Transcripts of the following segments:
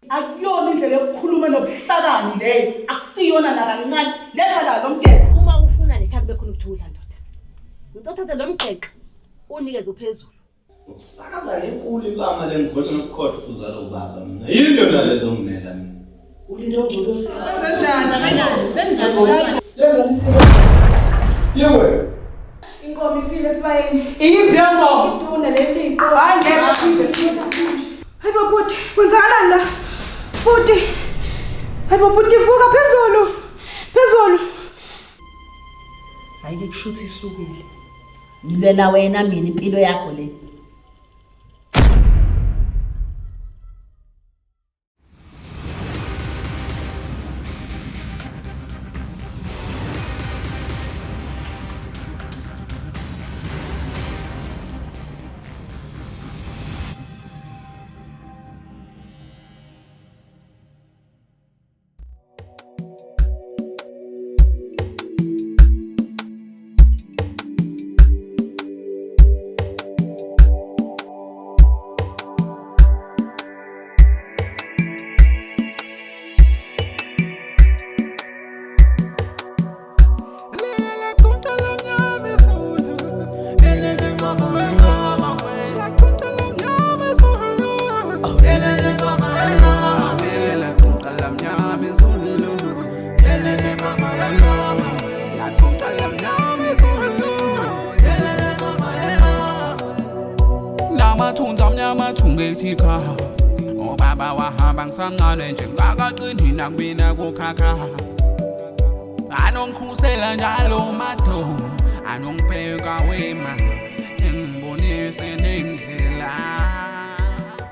Akuyona indlela yokukhuluma nobuhlakani leyo, akusiyona nakancane. Letha la lo mgexo. Uma ufuna lekhaya kube khona ukuthula ndoda. Ngicela uthathe lo mgexo unikeze uphezulu. Usakaza ngenkulu impama le ngikhohlwa nokukhohlwa ukuthi uzalwa ubaba mina. Yini yona lezo ngimela mina? Ulinde ungcolosi. Benjani? Yewe. Inkomo ifile esibayeni. Iyiphi leyo nkomo? Iduna leliqo. Hayi ngeke. Hayi bo bhuti, kwenzakalani la? Bhuti. Hayi bo bhuti vuka phezulu. Phezulu. Hayi ke kushuthi isukile. Ngilwela wena mina impilo yakho le. Namathunzi amnyama thungethi cha Ubaba wahamba ngisamncane nje ngakaqini nakumina kukhakha Anongikhusela njalo mado anongibheka wema engibonise nendlela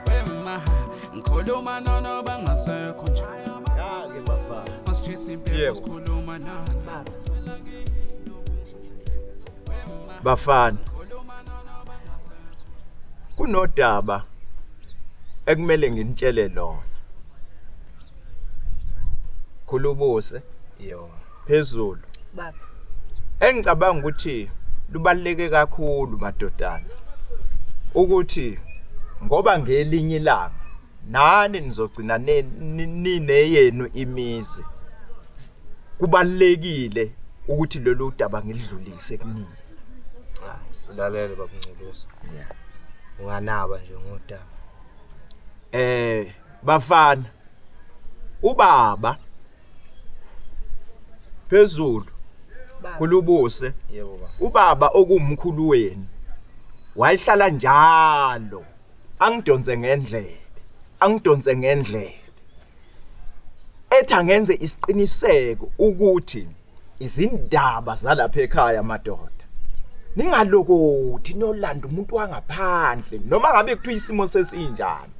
wema ngikhuluma nono bangasekho nje Yake bafana. masijisa impepho Yebo. sikhuluma nani Bafana. Kunodaba ekumele nginitshele lona. Khulubuse Yo. phezulu. Baba. Engicabanga ukuthi lubaluleke kakhulu madodana ukuthi ngoba ngelinye ilanga nani nizogcina nineyenu imizi. Kubalulekile ukuthi lolu daba ngilidlulise kunini. Ah, silalele babungculuza. Unganaba nje ngodaba. Bafana ubaba phezulu kulubuse Yebo baba. ubaba okumkhulu wenu wayehlala njalo angidonse ngendlebe angidonse ngendlebe ethi angenze isiqiniseko ukuthi izindaba zalapha ekhaya madoda ningalokothi nolanda umuntu wangaphandle noma ngabe kuthiwa isimo sesinjani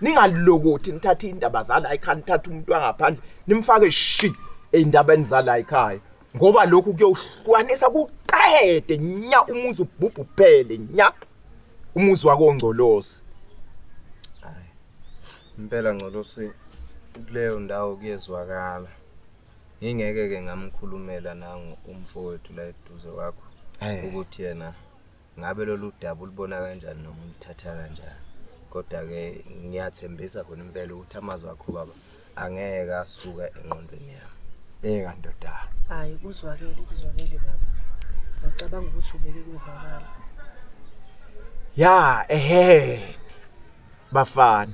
ningalokothi nithathe indaba zala ekhaya nithathe umuntu wangaphandle nimfake shi ey'ndabeni zala ekhaya ngoba lokhu kuyowuhlukanisa kuqede nya umuzi ubhubhu uphele nya umuzi wakongcolosi. Impela Ngcolosi kuleyo ndawo kuyezwakala. Ngingeke ke ngamkhulumela nangu umfowethu la eduze kwakho ukuthi yena ngabe lolu daba ulibona kanjani noma ulithatha kanjani. Kodwa ke ngiyathembisa khona impela ukuthi amazwi akho baba angeke asuka engqondweni yami. Beka ndodana. Hayi kuzwakele kuzwakele baba. Ngicabanga ukuthi ubeke kwezakala. Ya ehe bafana.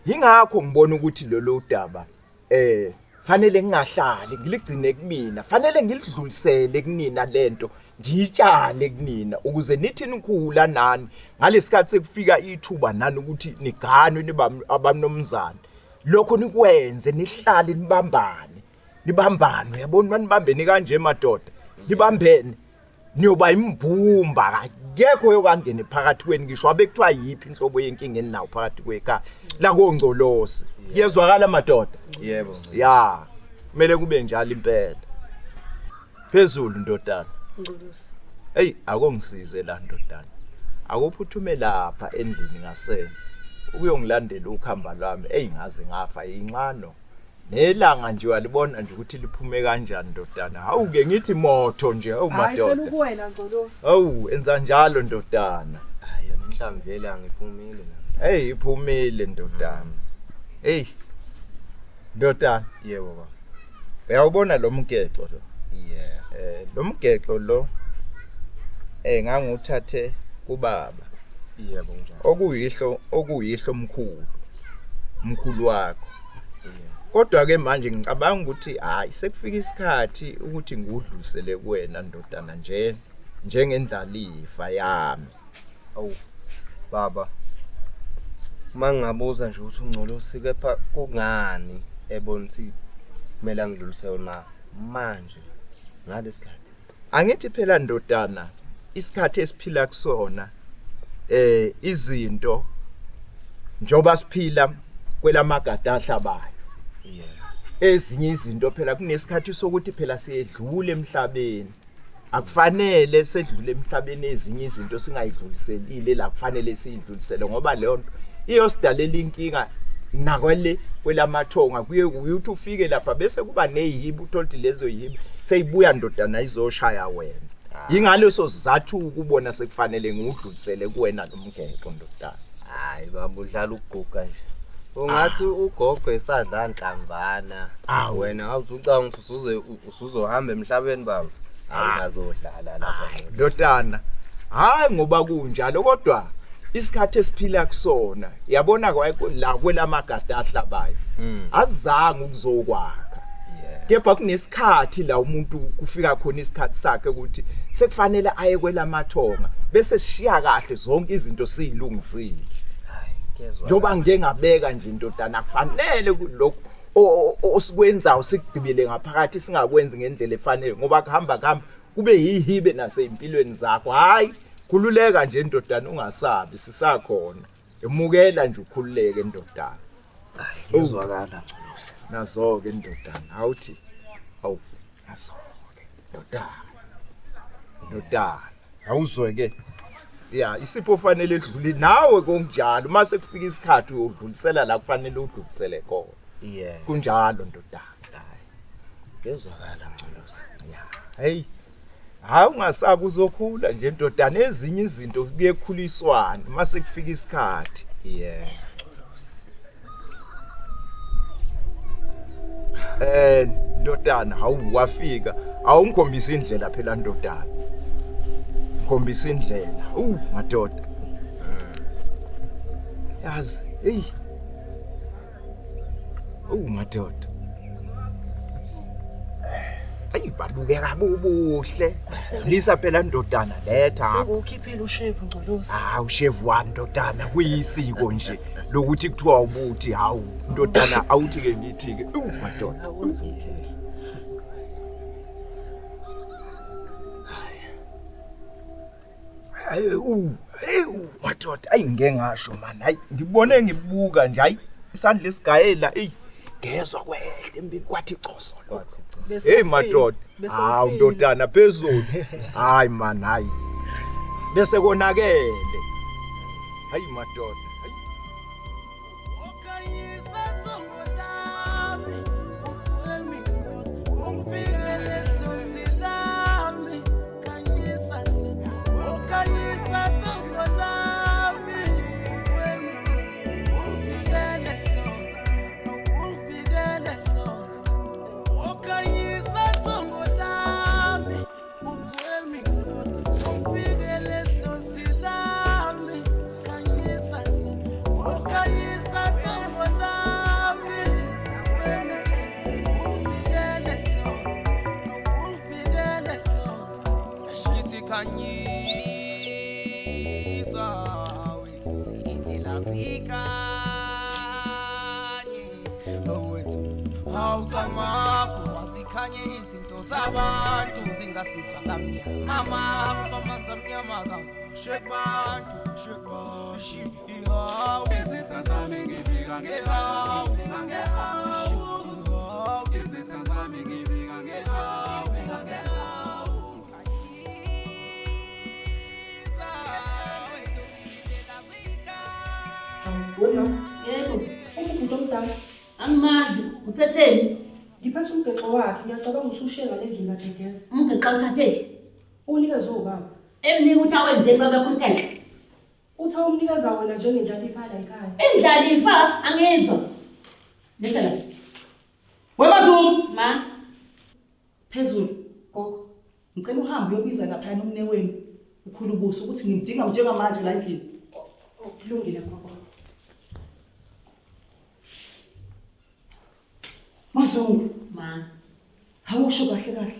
Yingakho ngibona ukuthi lolu daba fanele ngingahlali ngiligcine kumina, fanele ngilidlulisele kunina lento, ngiyitshale kunina ukuze nithi nikhula nani ngalesikhathi sekufika ithuba nani ukuthi niganwe niba abanomzane. Lokho nikwenze nihlale nibambane. Nibambane uyabona manibambene kanje madoda. Nibambene niyoba imbumba akekho yokangene phakathi kwenu ngisho abe kuthiwa yiphi inhlobo yenkinga eninawo phakathi kwekhaya la kongcolosi. Kuyezwakala madoda? Yebo. Ya, kumele kube njalo impela. Phezulu ndodana. Ngcolosi. Hey, akongisize la ndodana. Akuphuthume lapha endlini ngasendle. Ukuyongilandela ukhamba lwami. Hey, ngaze ngafa inxano. Nelanga nje walibona nje ukuthi liphume kanjani ndodana. Hawu ke ngithi motho nje, hawu Hayi madoda. selukuwena Ngcolosi. Hawu enza njalo ndodana. Hayi yona inhlamvu yelanga iphumile la. Hey, iphumile ndodana. Hey. Ndodana. Yebo baba. Uyawubona lo mgexo lo? Yeah. Eh lo mgexo lo ngangiwuthathe kubaba. Yebo kunjalo. Okuyihlo mkhulu. Mkhulu wakho. Kodwa ke manje ngicabanga ukuthi hayi sekufika isikhathi ukuthi ngiwudlulisele kuwena ndodana nje njengendlalifa yami. Awu baba. Mangabuza nje ukuthi ungcolosi kepha kungani ebona ukuthi kumele angidlulise wona manje ngalesikhathi? Angithi phela ndodana isikhathi esiphila kusona izinto njoba siphila kwelamagada ahlabayo. Yeah. Ezinye izinto phela kunesikhathi sokuthi phela siyedlula emhlabeni. Akufanele sedlule emhlabeni ezinye izinto singayidluliselile la kufanele siyidlulisele ngoba leyo nto iyosidalela inkinga nakwele kwelamathonga kuye ukuthi ufike lapha bese kuba neyihibe uthole ukuthi lezo yihibe seyibuya ndodana izoshaya wena. Yingaleso sizathu ukubona sekufanele ngiwudlulisele kuwena lo mgexo ndodana. Hayi baba udlala ukuguga nje. Ungathi ugogo esadla nhlamvana. Wena awuzucanga ukuthi usuze usuzohamba emhlabeni baba. Awungazodlala lapha. Ndodana, hayi ngoba kunjalo kodwa isikhathi esiphila kusona yabona la kwelamagada ahlabayo azange ukuzokwakha. Kepha kunesikhathi la umuntu kufika khona isikhathi sakhe ukuthi sekufanele aye kwelamathonga bese sishiya kahle zonke izinto siyilungisile. Njoba ngike ngabeka nje indodana akufanele lokhu osikwenzayo sikugibele ngaphakathi singakwenzi ngendlela efanele ngoba kuhamba kuhamba kube yihibe nasempilweni zakho. Hayi khululeka nje ndodana ungasabi sisakhona. Emukela nje ukhululeke ndodana. Ngizwakala Ngcolosi. Nazo ke ndodana awuthi awu nazo ke ndodana. Ndodana awuzwe ke. Ya isipho fanele edlule nawe konjalo mase kufika isikhathi uyodlulisela la kufanele udlulisele khona. Yeah. Kunjalo ndodana. Ngezwakala Ngcolosi. Ya. Hey. Hayi ungasabi uzokhula nje ndodana ezinye izinto kuyekhuliswana mase kufika isikhathi. Yeah. Ndodana hawu wafika awungikhombisa indlela phela ndodana. Ngikhombisa indlela. Madoda. Yazi, hey. Madoda. Ayi balukeka bubuhle. Lisa phela ndodana letha. Sengukhiphile ushevu Ngcolosi. Ah ushevu wani ndodana kuyisiko nje lokuthi kuthiwa ubuthi hawu ndodana awuthi ke ngithi ke madoda. Hayi madoda ayi ngeke ngasho man hayi ngibone ngibuka nje hayi isandla esigayela ey ngezwa kwehle empini kwathi coso lo. Hey madoda hawu ndodana phezulu hayi man hayi bese konakele hayi madoda. Izinto zabantu zingasithwa ngamnyama amafu amanzi amnyama kawashe bantu ihawu izitha zami ngibika ngehawu izitha zami ngibika ngehawu. Wena, yebo, ubhuti omdala. Angimazi, uphetheni? Ngiphethe umgexo wakhe, ngiyacabanga ukuthi ushiye ngale ndlini kadegeza. Umgexo awuthathephi? Unikezwe ubaba. Emnika ukuthi awenzeni babakho umgexo? Uthi awumnikeza wona njengendlalifa la ekhaya. Indlalifa angizwa. Letha la. Wemazungu. Ma. Phezulu. Gogo. Ngicela uhambe uyobiza laphayana umnewenu ukhulubuso ukuthi ngimdinga njengamanje la endlini. Kulungile gogo. Mazungu. Ma. Awusho kahle kahle.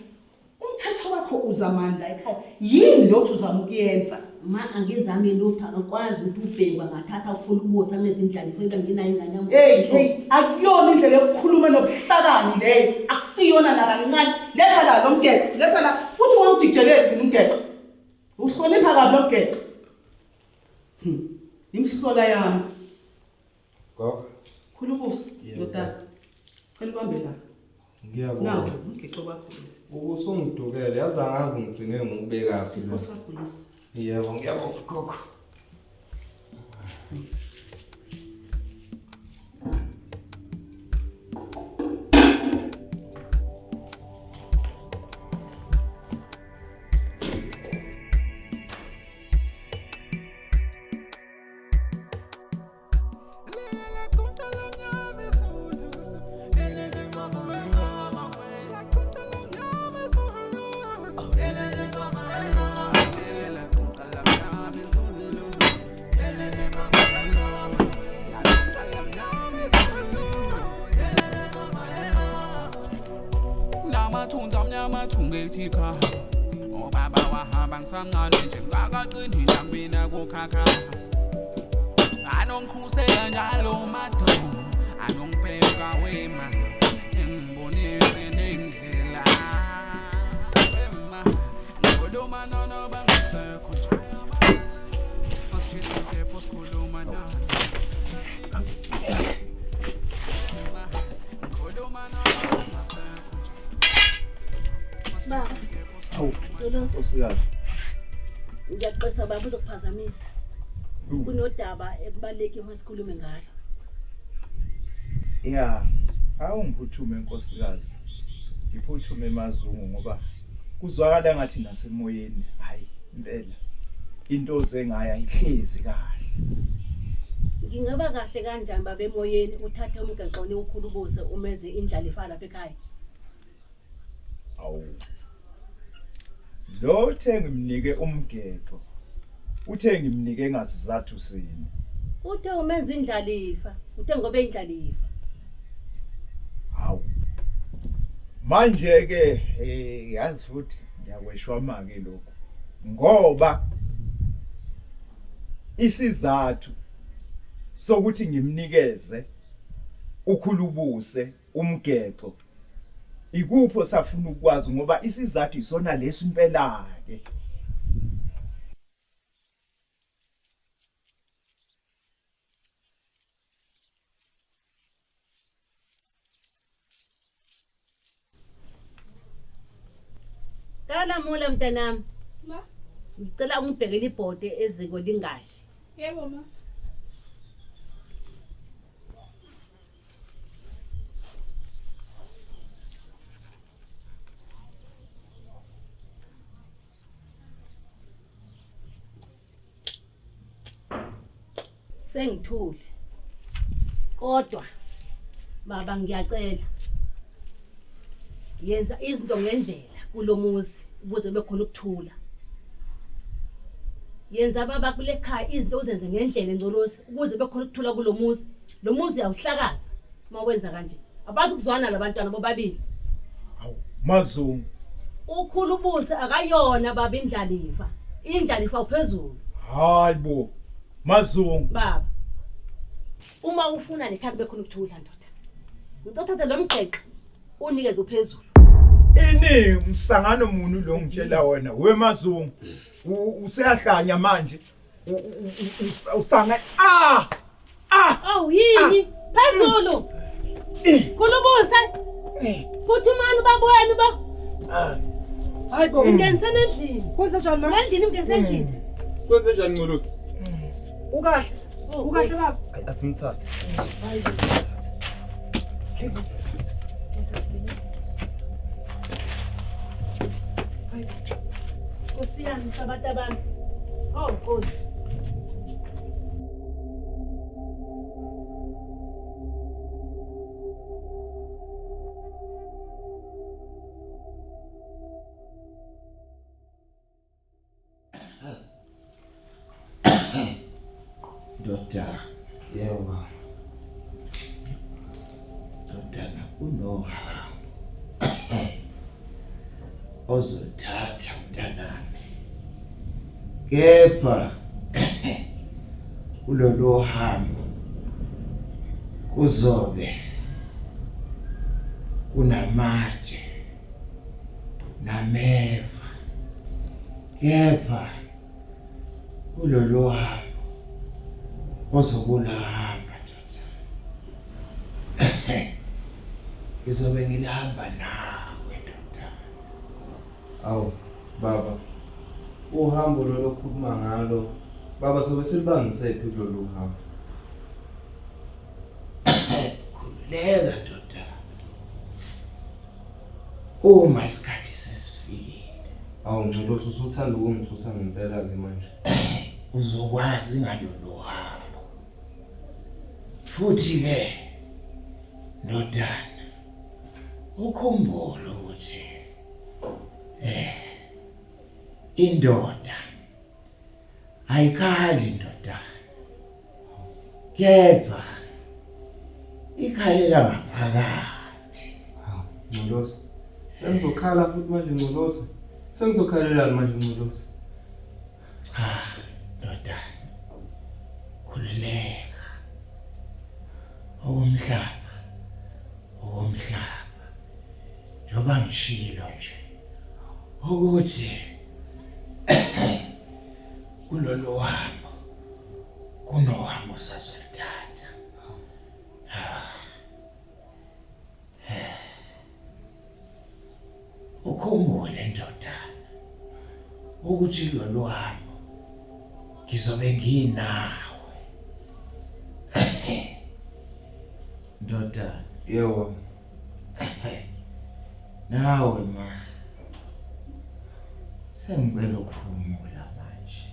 Umthetho wakho uzamani la ekhaya? Yini lo othi uzama ukuyenza? Ma angizami lutho akakwazi ukuthi ubhekwa ngathatha ukhulubusa amenze indlalifa ibe nginayo ingane yami. Hey hey, akuyona indlela yokukhuluma nobuhlakani leyo. Akusiyona nakancane. Letha la lo mgexo, letha la. Futhi ungamjijeleli mina umgexo. Uhlonipha kabi lo mgexo. Imhlola yami. Gogo. Khulubusa, Yebo. ndodana. Cela ubambe la. Ngiyabonga. Nawu umgexo wakho. Ubusungidukele yazi angazi ngigcine ngikubekaphi Sipho la. sakho lesi. Yebo, ngiyabonga gogo. Namathunzi amnyama athungethe ikhaya. Ubaba wahamba ngisamncane nje ngakaqini nakubina kukhakha. Anongikhusela njalo mado, anongibheka wema, engibonise nendlela. Wema, ngikhuluma nonoba ngisekho nje. Masishisa impepho sikhuluma nani. Wema, ngikhuluma nonoba ngisekho nje. Baba. Hawu, Ngicela nkosikazi. ngiyaxolisa baba uzokuphazamisa. Kunodaba ekubalulekile ukuthi sikhulume ngalo. Ya, awungiphuthume nkosikazi. Ngiphuthume emazungu ngoba kuzwakala ngathi nasemoyeni. Hayi, impela. Into oze ngayo ayihlezi kahle. Ngingaba kahle kanjani baba emoyeni uthathe umgexo ukhulubuse umenze indlalifa lapha ekhaya? Awu. Lo uthe ngimnike umgexo. Uthe ngimnike ngasizathu sini. Uthe umenza indlalifa, uthe ngoba eyindlalifa. Hawu. Manje ke yazi futhi ngiyakweshwama ke lokho. Ngoba isizathu sokuthi ngimnikeze ukhulubuse umgexo ikupho safuna ukwazi ngoba isizathu isona lesi impela ke. Kalamula mntanami. Ma. Ngicela ungibhekele ibhode eziko lingashi. Yebo ma. Sengithule. Kodwa baba ngiyacela. Yenza izinto ngendlela kulomuzi ukuze kube khona ukuthula. Yenza baba kule khaya izinto uzenze ngendlela engcolosi ukuze kube khona ukuthula kulomuzi. Lo muzi uyawuhlakaza uma wenza kanje. Abazi ukuzwana labantwana bobabili. Hawu, Mazungu. Ukhulubuse akayona baba indlalifa. Indlalifa uphezulu. Hayi bo. Mazungu. Baba. Uma ufuna lekhaya kube khona ukuthula ndoda. Ngicela uthathe lo mgexo unikeze uphezulu. Ini umsangano munu lo ngitshela wena wemazungu. Useyahlanya manje. Usanga ah ah Awu yini? Phezulu. Khulubuse. Phuthumani ubaba wenu ba. Hayi bo. Mngeniseni endlini. Kwenze njani ma? Endlini mngenise endlini. Kwenze njani Ngcolosi? Ukahle. Ukahle baba. Ayi asimthathe. Nkosi yami sabantu bami. Oh Nkosi. Ndodana. Yebo baba. Ndodana kunohambo ozolithatha mntanami. Kepha kulolu hambo kuzobe kunamatshe nameva kepha kulolu hambo ozokulahamba ndoda ngizobe ngilihamba nawe ndoda. Awu baba, uhambo lolu okhuluma ngalo baba sobe silibangise phi kulolu hambo? Khululeka ndoda, uma isikhathi sesifikile. Awu Ngcolosi, usuthanda ukungithusa ngempela-ke manje. Uzokwazi ngalolu hambo. Futhi-ke ndodana, ukhumbule ukuthi eh indoda ayikhali ndodana. Kepha ikhalela ngaphakathi. Hawu, Ngcolosi. Sengizokhala futhi manje Ngcolosi. Sengizokhalelani manje Ngcolosi? Cha, ndodana. Khululeka. Okomhlaba, okomhlaba. Njengoba ngishilo nje ukuthi kulolu hambo kunohambo osazolithatha. Ukhumbule ndodana ukuthi lolu hambo ngizobe nginawe. Ndodana. Yebo. Nawe ma. Sengicela ukuphumula manje.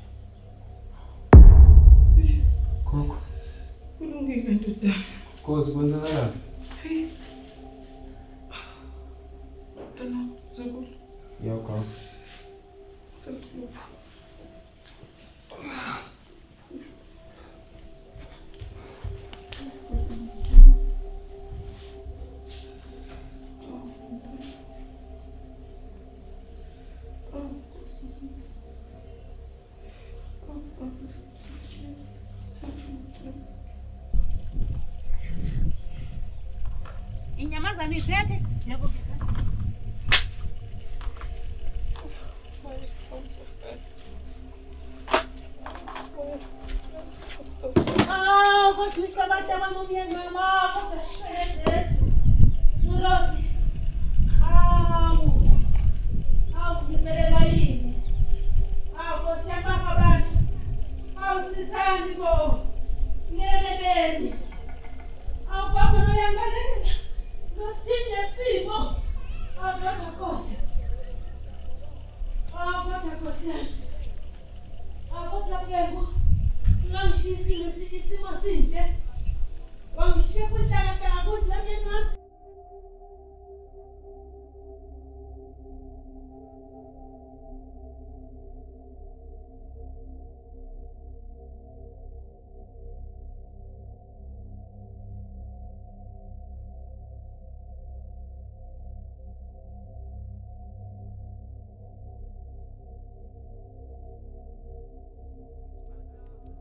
Gogo. Kulungile ndodana. Nkosi kwenzakalani? Hey. Mntana, mzukulu. Yebo gogo. Sengicela Inyamazane iphethe yebo. Ah, kodwa ihlabathi abami umyeni wami, ah, kodwa shwele Jesu. Ngilosi. Hawu. Hawu, ngiphelelwa yini? Hawu, Nkosi yami bapha abantu. Hawu, sithani bo. Ngilekeleleni. Hawu, baba noyangibalekela. Ngosithini lesimo? Hawu, kodwa Nkosi. Hawu, kodwa Nkosi yami. Hawu, kodwa Bhengu. Ungangishiya isimo sinje. Wangishiya kunhlakantaka kunje myeni wami.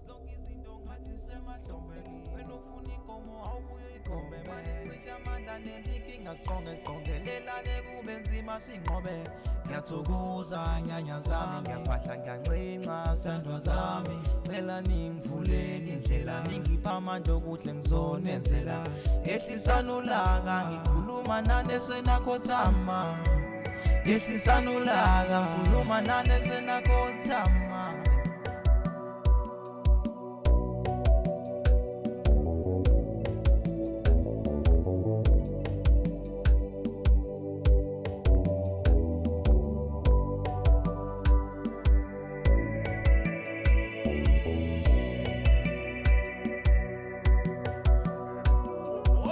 Zonke izinto ngathi semahlombe wena ufuna inkomo awubuye uyikhombe manje sicishe amandla nenza inkinga siqonge siqongelelane kube nzima sinqobe ngiyathokoza nyanya zami ngiyaphahla ngiyanxenxa sithandwa zami cela ningivulele indlela ningipha amandla okuhle ngizonenzela ehlisani ulaka ngikhuluma nane senakhothama yehlisani ulaka ngikhuluma nane senakhothama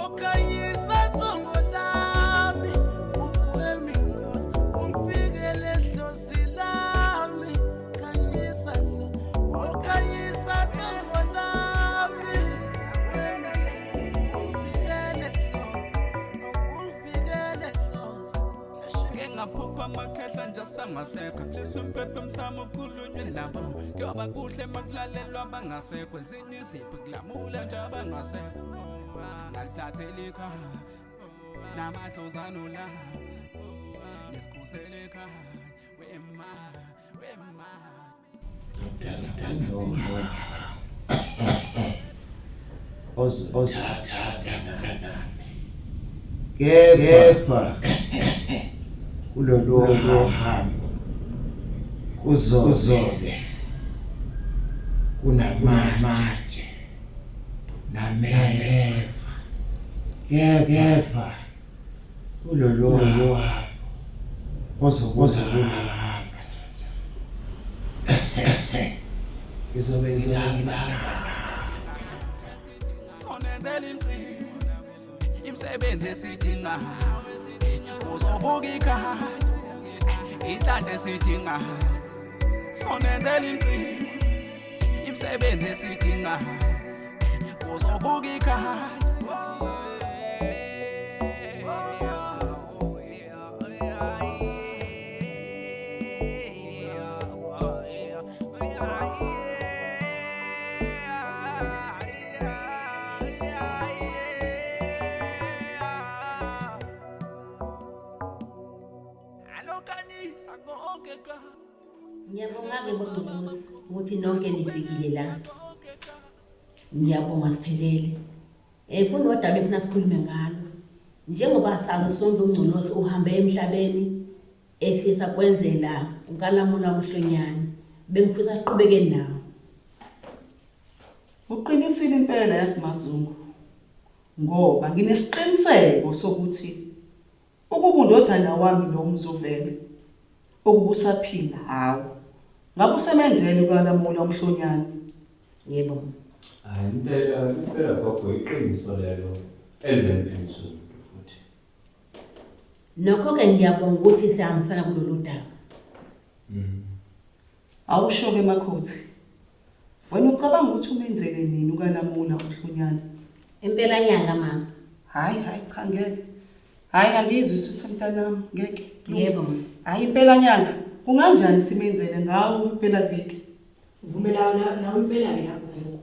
Ukhanyisa thongo lami ugwema ingozi ungifikele dlozi lami khanyisa. abangasekho kushiswa impepho emsamo kukhulunywe nabo kuyoba kuhle makulalelwa abangasekho ezinye iziphi kulamula nje abangasekho ngaliflathela ikhaya namadlozano la nesikhusela ekhaya wema wema Ozothatha nami kepha kulolu hambo kuzobe kunamatshe nameva kepha kulolu hambo ozokuhamba ngizobe ngihamba. Sonenzela imicimbi imisebenzi esidinga uzovuka ikhaya inhlanhla esidinga sonenzela imicimbi imisebenzi esidinga uzovuka ikhaya. Ngiyabonga-ke boNgcolosi ukuthi nonke nifikile la. Ngiyabonga siphelele. Eh kunodaba efuna sikhulume ngalo. Njengoba sazi sonke uNgcolosi uhambe emhlabeni efisa kwenzela uNkalamula umhlonyane. Bengifisa siqhubeke nawo. Uqinisile impela yazi Mazungu ngoba nginesiqiniseko sokuthi Ukuba undodana wami lo Mzuvele ukuba usaphila hawu ngabe usemenzele ukalamula umhlonyane. Yebo. Hayi impela impela gogo iqiniso lelo elingemphikiswe muntu futhi. Nokho ke ngiyabonga ukuthi sihambisana kulolu daba. Awusho-ke Makhothi, wena ucabanga ukuthi umenzele nini ukalamula umhlonyane? Impela nyanga mama. Hayi hayi cha ngeke. Hayi angiyizwisisi mntanami ngeke. Yebo mama. Hayi impela nyanga kunganjani simenzele ngawo impela viki? Vumelana nawe impela-ke lapho gogo.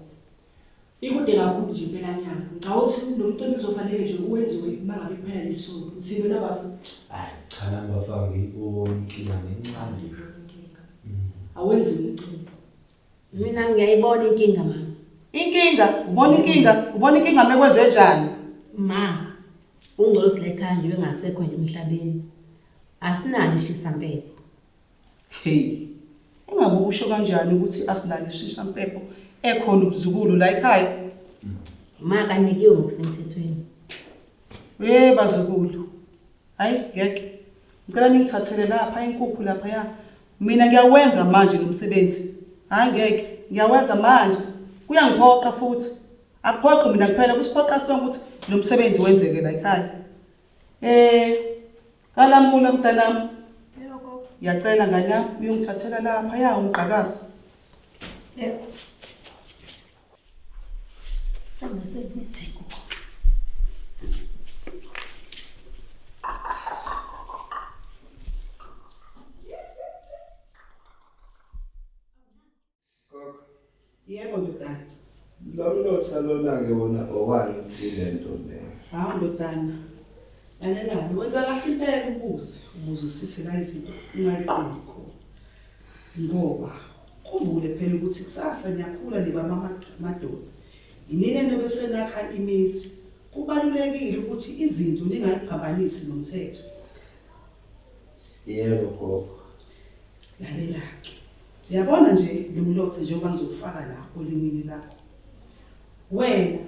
Ikude kakhulu nje impela nyanga. Ngicabanga ukuthi lo mcimbi uzofanele nje uwenziwe uma ngabe kuphela leli sonto. Uthini wena bafo? Hayi cha nami bafana ngiyibona inkinga ngencane nje. Awenziwe umcimbi. Mina ngiyayibona inkinga mama. Inkinga, ubona inkinga, ubona inkinga mekwenze njani? Ma, ungcolosi lekhaya nje bengasekho nje emhlabeni. Asinalo ishisampepho. Hey. Engabe usho kanjani ukuthi asinalo ishisampepho ekhona ubuzukulu la ekhaya? Ma kanikiwe ngokusemthethweni. We bazukulu. Hayi ngeke. Ngicela ningithathele lapha inkukhu lapha ya. Mina ngiyawenza manje lo msebenzi. Hayi ngeke, ngiyawenza manje. Kuyangiphoqa futhi. Akuphoqi mina kuphela kusiphoqa sonke ukuthi lo msebenzi wenzeke la ekhaya. Eh, kalamula mntanami. Yebo gogo. Ngiyacela ngane yami uyongithathela lapha ya umgqakazi. Yebo. Gogo. Yebo ndodana. Lo mlotha lona-ke wona owani le nto le? Hawu ndodana. Lalela-ke wenza kahle impela ubuze ubuzisise la izinto ungaliqondi khona. Ngoba khumbule phela ukuthi kusasa niyakhula niba amadoda. Yinina enobe senakha imizi. Kubalulekile ukuthi izinto ningayiphambanisi nomthetho. Yebo gogo. Lalela-ke. Uyabona nje lo mlotha njengoba ngizokufaka la olimini lakho. Wena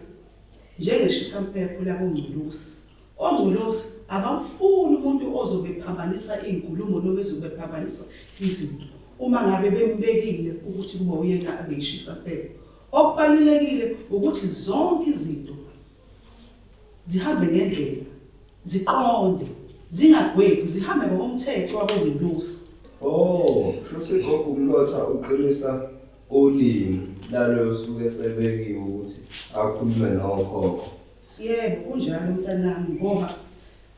njengeshisampepho lakoNgcolosi, oNgcolosi abamfuni umuntu ozobe ephambanisa iy'nkulumo noma ezobe ephambanisa izinto uma ngabe bembekile ukuthi kube uyena abe yishisampepho. Okubalulekile ukuthi zonke izinto zihambe ngendlela, ziqonde, zingagwegwi, zihambe ngokomthetho waboNgcolosi. Oh, shuthi gogo umlotha uqinisa ulimi laloyo osuke esebekiwe ukuthi akhulume nokhokho. Yebo, kunjalo mntanami ngoba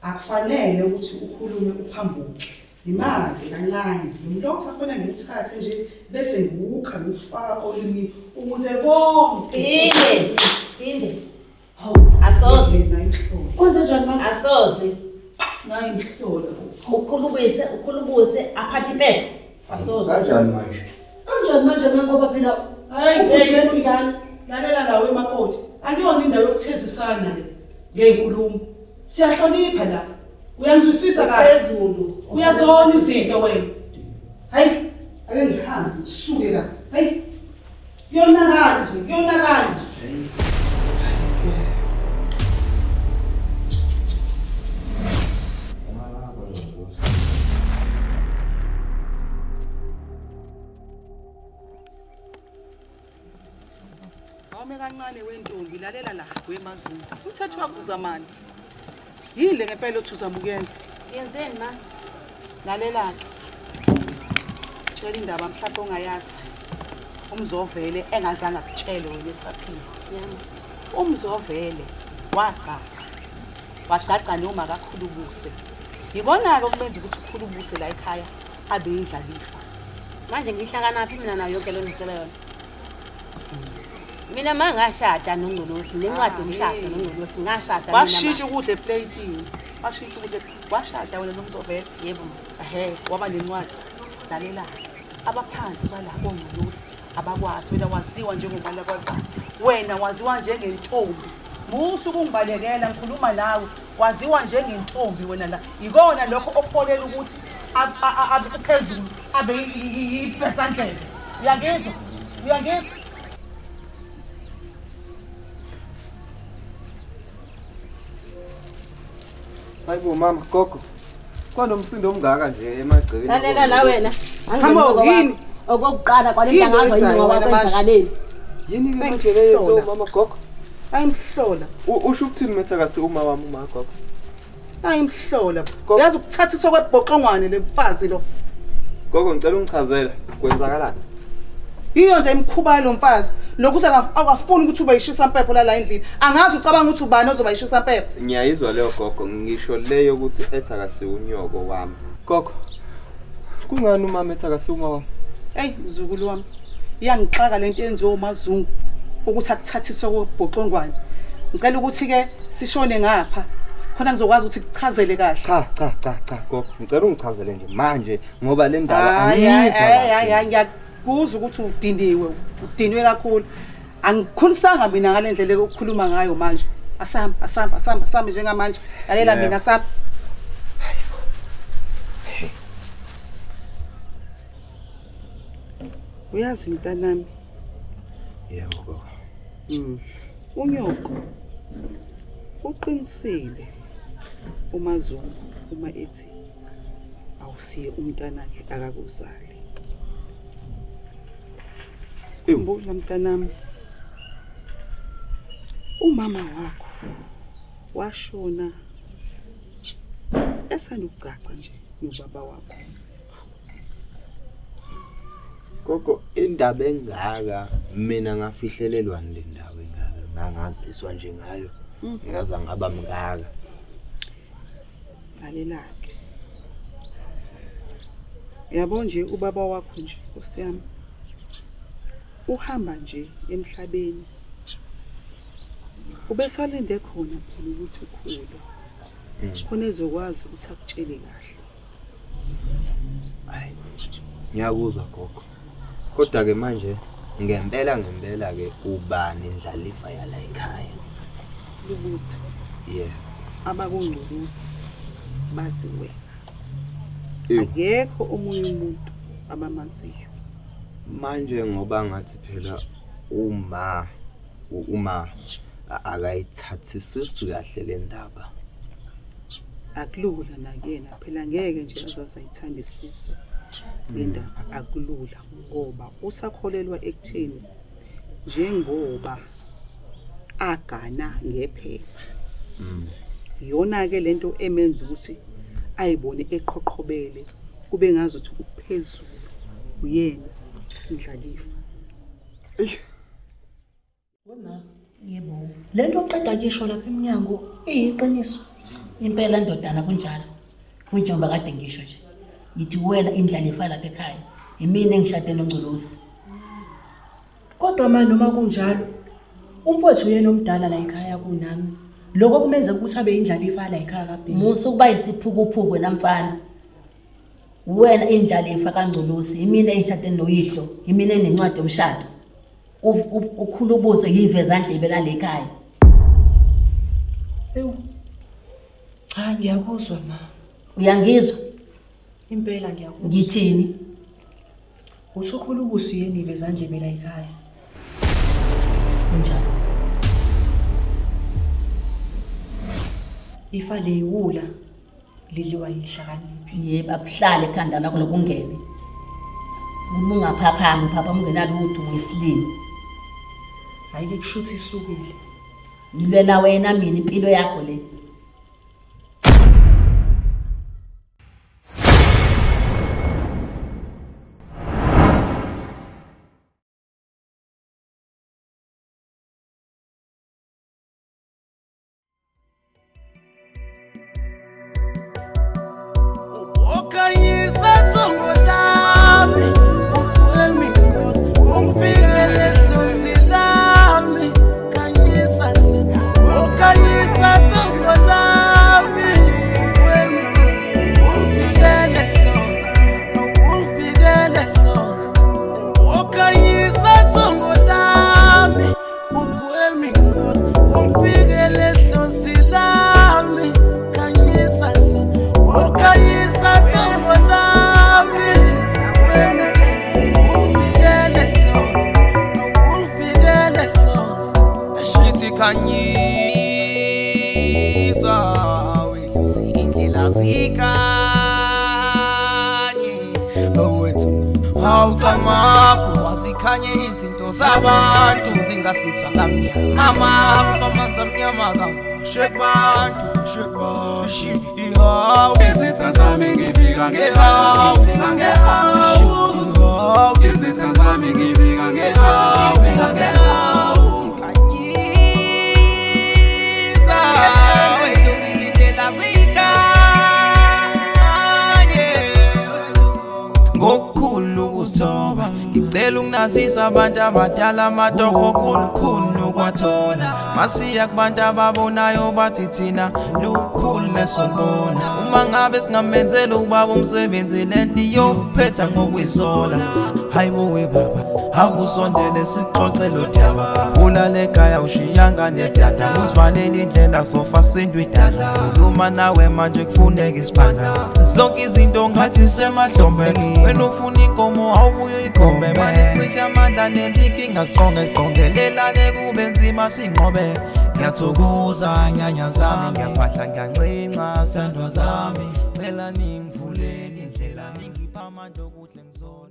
akufanele ukuthi ukhulume uphambuke. Imali kancane, lo mlotha kufanele ngiwuthathe nje bese ngiwukha ngiwufaka olimini ukuze konke. Inde, inde. Hawu, asoze. Nayimhlola. Kwenze njani mama? Asoze. Nayimhlola. Ukhulubuse, ukhulubuse aphathe impepho. Asoze. Kanjani manje? Kanjani manje ma ngoba phela Hayi, ubudlelwano ingane. Lalela la wemakoti. Akuyona indawo yokuthezisana le ngey'nkulumo. Siyahlonipha la. Uyangizwisisa kahle. Phezulu. Uyazona izinto wena. Hayi, ake ngihambe ngisuke la. Hayi. Kuyonakala nje, kuyonakala nje. Awume kancane wentombi lalela la wemazulu. Umthetho wakho uzamani. Yini le ngempela othi uzama ukuyenza? Yenzeni ma? Lalela ke. Tshela indaba mhlawumbe ongayazi. Umzovele engazange akutshele wena esaphila. Yami. Umzovele wagcagca. Wagcagca noma kakhulubuse. Yikona ke okumenza ukuthi ukhulubuse la ekhaya abe indlalifa. Manje ngihlakanaphi mina nayo yonke lento ngicela yona. Mina ma ngashada noNgcolosi, nencwadi yomshado noNgcolosi ngashada mina. Washintsha ukudla eplatini. Washintsha ukudla. Washada wena nomzovele. Yebo ma. Ehhe, waba nencwadi. Lalela. Abaphansi balabo Ngcolosi abakwazi wena waziwa njengomalakwazana. Wena waziwa njengentombi. Musu ukungibalekela ngikhuluma nawe. Waziwa njengentombi wena la. Ikona lokho okuholela ukuthi abe phezulu abe yibhesandlela. Uyangizwa? Uyangizwa? Hayibo mama, gogo. Kwanomsindo omngaka nje emagcekeni. Lalela la wena. Hamo, yini? Okokuqala kwale Yini nto angazi oyenzayo yini ngoba wena manje? kwenzakaleni. Yini ke manje le yenziwa umama gogo? Ayimhlola. Usho ukuthini methakasi uma wami uma gogo? Ayimhlola. Uyazi ukuthathiswa kwebhoxongwane lemfazi lo. Gogo ngicela ungichazele kwenzakalani? Yiyo nje imikhuba yalo mfazi. Nokuthi akafuni ukuthi ube yishisa mpepho la endlini. Angazi ucabanga ukuthi ubani ozoba yishisa mpepho. Ngiyayizwa leyo gogo, ngisho leyo ukuthi ethakasi unyoko wami. Gogo, kungani umama ethakasi uma wami? Hey mzukulu wami. Iyangixaka lento eyenziwa uMazungu ukuthi akuthathiswe kwebhoxongwane. Ngicela ukuthi ke sishone ngapha khona ngizokwazi ukuthi kuchazele kahle. Cha cha cha cha gogo, ngicela ungichazele nje manje ngoba le ndaba Hayi hayi angiyizwa hayi kahle. hayi ngiyakuzwa ukuthi udiniwe, udiniwe kakhulu. Angikhulisanga mina ngale ndlela okukhuluma ngayo manje. Asamba asamba asamba asamba njengamanje. Lalela Yebo. mina asamba. Uyazi mntanami, Yebo gogo. unyoko uqinisile uMazungu uma ethi awusiye umntanakhe akakuzali. Ewu. Khumbula mntanami, umama wakho washona esandukugcagca nje nobaba wakho. Gogo, indaba engaka mina ngafihlelelwani le ndaba engaka ngangaziswa nje ngayo. Ngaza ngaba mngaka. Lalela-ke. Yabo nje ubaba wakho nje Nkosi yami. Uhamba nje emhlabeni. Ubesalinde khona phela ukuthi ukhule. Khona ezokwazi ukuthi akutshele kahle. Hayi. Ngiyakuzwa gogo. Kodwa ke manje ngempela ngempela ke ubani indlalifa yala ekhaya? Lubusi Yeah. abakungculusi bazi wena. Ewu. Akekho omunye umuntu abamaziyo. Manje ngoba ngathi phela uma uma akayithathisisi kahle le ndaba. Akulula nakuyena phela ngeke nje azaze ayithandisise le ndaba akulula ngoba usakholelwa ekutheni njengoba agana ngephepha. Iyona ke lento emenza ukuthi ayibone eqhoqhobele kube ngazuthi uphezulu uyena indlalifa. Wema, Yebo. le nto oqeda kuyisho lapha emnyango iyiqiniso. Impela ndodana kunjalo. Kunjengoba kade ngisho nje. Ngithi wena indlalifa lapha ekhaya. Yimina engishade noNgcolosi. Kodwa ma noma kunjalo, umfowethu uyena omdala la ekhaya kunami. Lokho kumenza ukuthi abe indlalifa la ekhaya kaBheki. Musa ukuba yisiphukuphuku wena mfana. Wena indlalifa kaNgcolosi, yimina engishade noyihlo, yimina enencwadi yomshado. Ukhula ubuso yivezandlebe lale ekhaya. Ewu. Cha ngiyakuzwa ma. Uyangizwa? Impela ngiyakuzwa. Ngithini? Uthi ukhula ubuso yena ivezandlebe la ekhaya. Kunjalo. Ifa leyiwula lidliwa yihlakaniphi. Yebo, akuhlale ekhanda lakho lokungene. Uma ungaphaphami uphaphama ungenalutho uyisilima. Hhayi ke kushuthi isukile. Ngilwela wena mina impilo yakho le. Ukhanyisa thongo lami ugwemi ingozi ungifikele dlozi lami khanyisa ukhanyisa thongo lami ugwemi ungifikele dlozi ungifikele dlozi ukhanyisa thongo lami ugwemi ingozi ungifikele dlozi lami khanyisa ukhanyisa thongo lami ugwemi ungifikele dlozi ungifikele dlozi. Ngithi khanyisa wedlozi indlela zikhanye owethu awucamakho wazikhanye izinto zabantu zingasithwa kamnyama amafa amanzi amnyama kawashe kubantu ihawu Izitha zami ngifika ngehawu ihawu Izitha zami ngifika ngehawu Khanyisa wedlozi indlela zikhanye Ngokukhulu ukuzithoba ngicela ukunazisa abantu abadala amatoho kulukhuni ukwathola masiya kubantu ababonayo bathi thina lukhulu lesolibona uma ngabe singamenzela ubaba umsebenzi lento iyophetha ngokuyisola. Hayi bo baba akusondele sixoxe lo daba ulale ekhaya ushiyanga nedada usivalele indlela sofa sindwe idada khuluma nawe manje kufuneka isibanda zonke izinto ngathi semahlombe wena ufuna inkomo awubuye uyikhombe manje sicishe amandla nenza inkinga siqonge siqongelelane kube nzima sinqobe. Ngiyathokoza nyanya zami ngiyaphahla ngiyancinca sithandwa zami cela ningivulele indlela ningipha amandla okuhle ngizola.